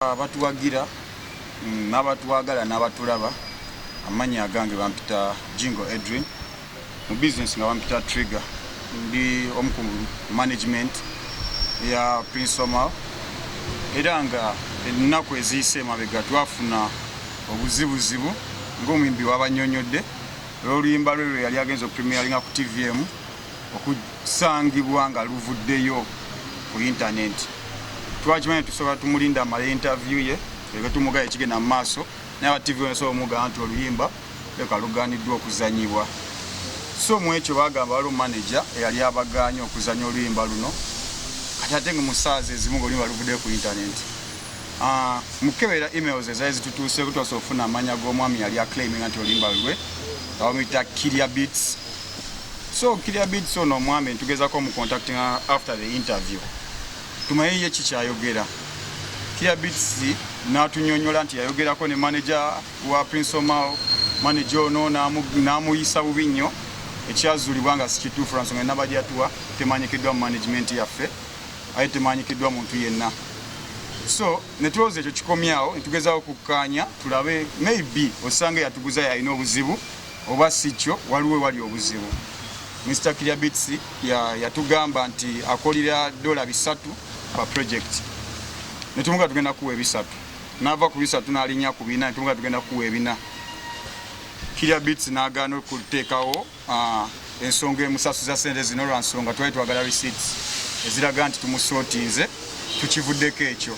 Abatuwagira n'abatwagala n'abatulaba, amannya agange bampita Jingo Edwin, mu bizinesi nga bampita Trigger. Ndi omu ku management ya Prince Omar, era nga ennaku eziyise emabega twafuna obuzibuzibu ng'omuyimbi wabanyonyodde olw'oluyimba lwe lwe yali agenze okupremieringa ku TV emu okusangibwa nga luvuddeyo ku intaneti. Twakimanyi tusobola tumulinda amale interview ye ebe tumugaye ekigenda mu maaso, naye aba TV osobola omugamba nti oluyimba leka lugaaniddwa okuzanyibwa. So mu ekyo bagamba waliwo manager eyali abagaanye okuzanya oluyimba luno, kati ate nga mu ssaawa ezimu ng'oluyimba luvuddeyo ku intaneti. Mukebera emails ezaali zitutuuseeko, twasobola okufuna amanya g'omwami yali aclaiminga nti oluyimba lulwe, nga bamuyita Kiria Beats. So Kiria Beats ono omwami ntugezako omucontactinga after the interview tumanye ye kikyayogera. Kiria Beats n'atunyonyola nti yayogerako ne manager wa Prince Omar, manager ono n'amuyisa bubi nnyo, ekyazuulibwa nga si kituufu lwa nsonga enamba gyatuwa temanyikiddwa mu management yaffe, aye temanyikiddwa muntu yenna. So netulowooza ekyo kikomyawo, netugezaako okukkaanya tulabe maybe osanga eyatuguza yalina obuzibu oba si kyo, waliwo ewali obuzibu. Mr Kiria Beats yatugamba nti akolera $300 pa project, netumuga tugenda kuwa 300, n'ava ku 300 n'alinnya ku 4, netumuga tugenda kuwa 4. Kiria Beats n'agaana okuteekawo ensonga emusasuza sente zino lwa nsonga twali twagala receipts eziraga nti tumusootinze. Tukivuddeko ekyo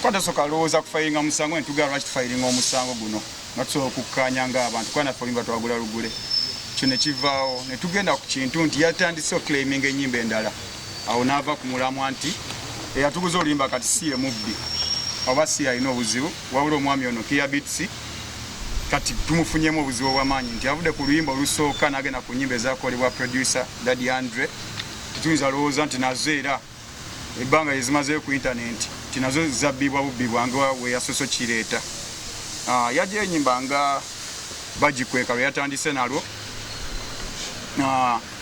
kuba tasooka lowooza kufayiringa musango, netugala lwaki tufayiringa omusango guno nga tusobola okukkaanya ng'abantu, kuba naffe oluyimba twagula lugule. Kyo ne kivaawo, ne tugenda ku kintu nti yatandise oclaiminga ennyimba endala. Awo n'ava ku mulamwa nti eyatuguza oluyimba kati si ye mubbi oba si alina obuzibu, wabula omwami ono Kiria Beats kati tumufunyemu obuzibu obw'amaanyi nti avudde ku luyimba olusooka n'agenda ku nnyimba ezakolebwa producer Daddy Andre. Tetuyinza lowooza nti nazo era ebbanga lye zimazeeyo ku intaneti nti nazo zabbibwa bubbibwa nga we yasoose okireeta. Yajjayo ennyimba nga bagikweka lwe yatandise nalwo.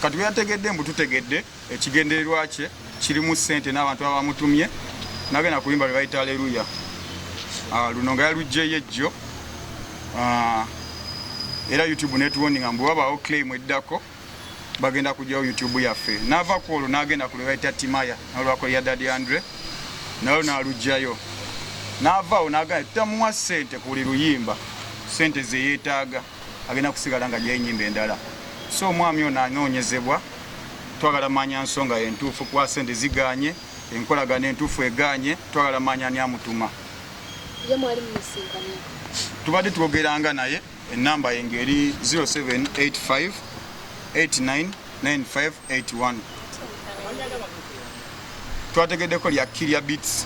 Kati bwe yategedde mbu tutegedde ekigendererwa kye kirimu ssente n'abantu abamutumye, n'agenda ku luyimba lwe bayita Aleluya, luno nga yaluggyeyo ejjo, era YouTube netuwoninga mbu wabaawo claim eddako bagenda kugyawo YouTube yaffe. N'ava ku olwo n'agenda ku lwe bayita Timaya, nalwakolera Daddy Andre, nalwo n'aluggyayo. N'avaawo n'agamba tutamuwa ssente ku buli luyimba, ssente ze yeetaaga agenda kusigala nga gyayo ennyimba endala. So omwami ono anoonyezebwa, twagala manya nsonga entuufu, kuba ssente zigaanye, enkolagano entuufu egaanye, twagala manya ani amutuma. Ye mwali mumusinkanyeko? Tubadde twogeranga naye, enamba ye ng'eri 0785 899581. Twategeddeko lya Kiria Beats.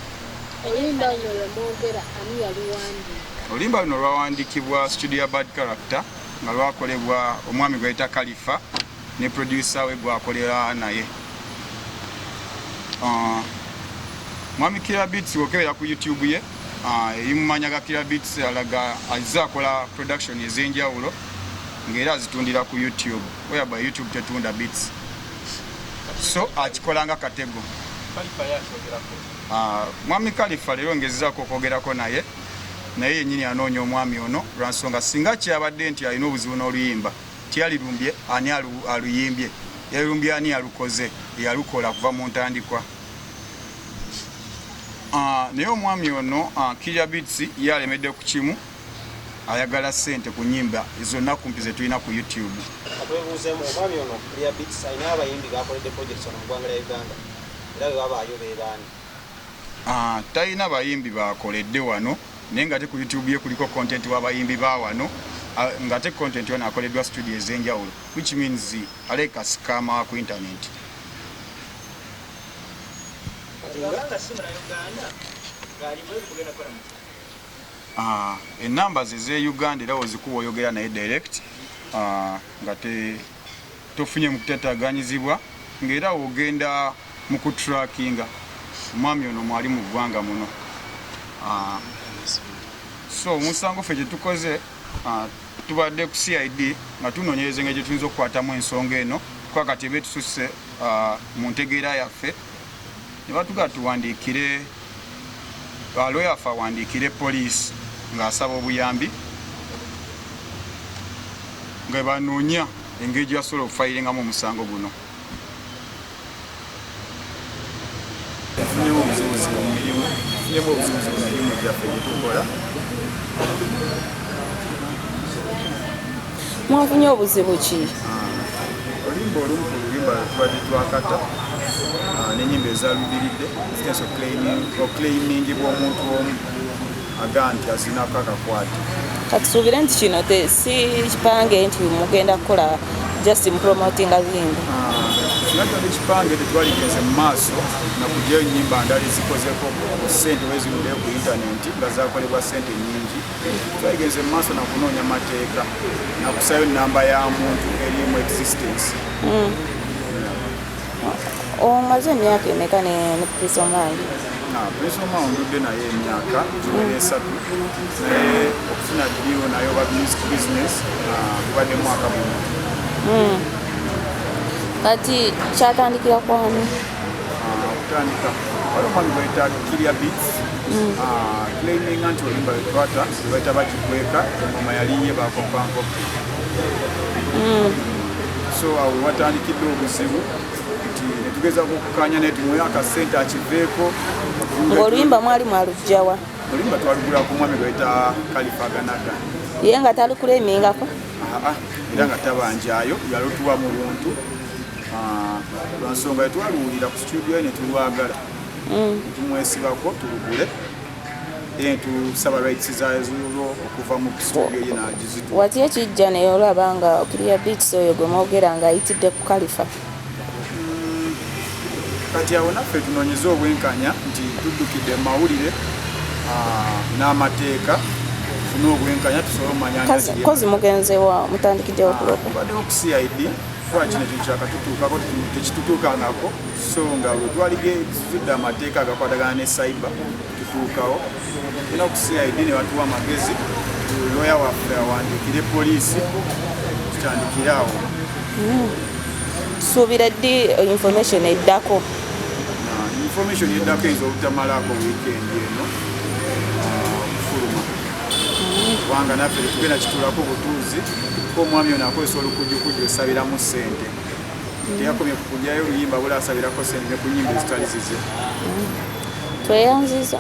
Oluyimba luno lwe mwogera ani yaluwandiika? Oluyimba luno lwawandiikibwa studio ya Bad Character, nga lwakolebwa omwami gwe bayita Khalifa ne producer we gwakolera naye. Mwami Kiria Beats wokebera ku YouTube ye eri mu manya ga Kiria Beats, alaga azze akola production ez'enjawulo ng'era azitundira ku YouTube, whereby YouTube tetunda beats, so akikola nga katego. Mwami Khalifa leero ngezezaako okwogerako naye, naye yennyini anoonya omwami ono lwa nsonga singa kyabadde nti alina obuzibu n'oluyimba teyalirumbye ani aluyimbye, yalumbye ani yalukoze, eyalukola kuva mu ntandikwa. Naye omwami ono Kiria Beats ye alemedde ku kimu, ayagala ssente ku nnyimba zonna kumpi ze tulina ku YouTube. Katwebuuzeemu, omwami ono Kiria Beats alina abayimbi b'akoledde projects wano mu ggwanga lya Uganda, era bwe babaayo beebaani? Talina bayimbi b'akoledde wano, naye ng'ate ku YouTube ye kuliko content w'abayimbi ba wano, ng'ate content ono akoleddwa studio ez'enjawulo, which means aleka scammer ku internet. Enamba ze ez'e Uganda era wozikuba oyogera naye direct, nga tofunye mu kutataganyizibwa, ng'era ogenda mu kutrackinga omwami ono mwali mu ggwanga muno. So omusango ffe gye tukoze, tubadde ku CID nga tunoonyereza engeri gye tuyinza okukwatamu ensonga eno, kuba kati eba etususse mu ntegeera yaffe, ne batugaa tuwandiikire Lawyer waffe awandiikire poliisi ng'asaba obuyambi nga banoonya engeri gye basobola okufayiringamu omusango guno. Tufunyeemu obuzibuzibu mu mirimu, tufunyeemu obuzibuzibu mu mirimu gyaffe gye tukola. Mwafunye obuzibu ki? Oluyimba olumu ku luyimba lwe tubadde twakata n'ennyimba ezaludiridde zitensa oclaimingibwa omuntu omu aga nti azinako akakwate. Katusuubire nti kino si kipange nti mugenda kukola just mupromotinga luyimba. Singa kyali kipange tetwaligenze mu maaso nakugyayo ennyimba ndala ezikozeko ssente oba eziruddeyo ku intaneti nga zakolebwa ssente nnyingi. Twaligenze mu maaso nakunoonya mateeka nakusayo namba ya muntu eri mu existence. Omaze emyaka emeka ne Prince Omanga? Prince Omanga ndudde naye emyaka giwera 3, naye okufuna deal naye oba music business gubadde mwaka guno. Kati kyatandikira kwani? Okutandika waliwo omwami gwayita Clear Beats claiminga nti oluyimba lwe twata lwe bayita bakikweka, engoma yali ye bakopankopi. So awo watandikidde obuzibu nti netugezako okukanya naye tumuwe akasente akiveeko. Ng'oluyimba mwali mwalugjawa? Oluyimba twalugula ku mwami gwayita Kalifa Ganaga. Ye nga talukulemingako? Aa, era nga tabanjayo, yalutuwa mu buntu lwansonga yetwaluwulira ku studio ye netulwagala netumwesibako tulugule, era netusaba rights zazulwo okuva mu studio ye nagizitu. Watya ekijja naye olaba nga Clear Beats oyo gwe mwogera nga ayitidde ku Kalifa? Kati awo naffe tunoonyeze obwenkanya nti tuddukidde mu mawulire n'amateeka tufune obwenkanya tusobole omumanya. Kozi mugenzewa, mutandikiddewo okulopa? Tubaddewo ku CID kuba kino ekintu kyakatutuukako, tekitutuukangako, so nga bwe twaligezudde amateeka agakwatagana ne cyber tutuukawo era ku CID ne batuwa amagezi looya waffe awandiikire poliisi tutandikire awo. Tusuubira ddi information eddako? Information eddako eyinza obutamalako weekend eno okufuluma, kubanga naffe tetugenda kituulako butuuzi ko omwami ono akozesa olukujjukujju osabiramu ssente. Teyakomye ku kugyayo oluyimba, bula asabirako ssente ne ku nyimba ezitali zize. Tweyanziza.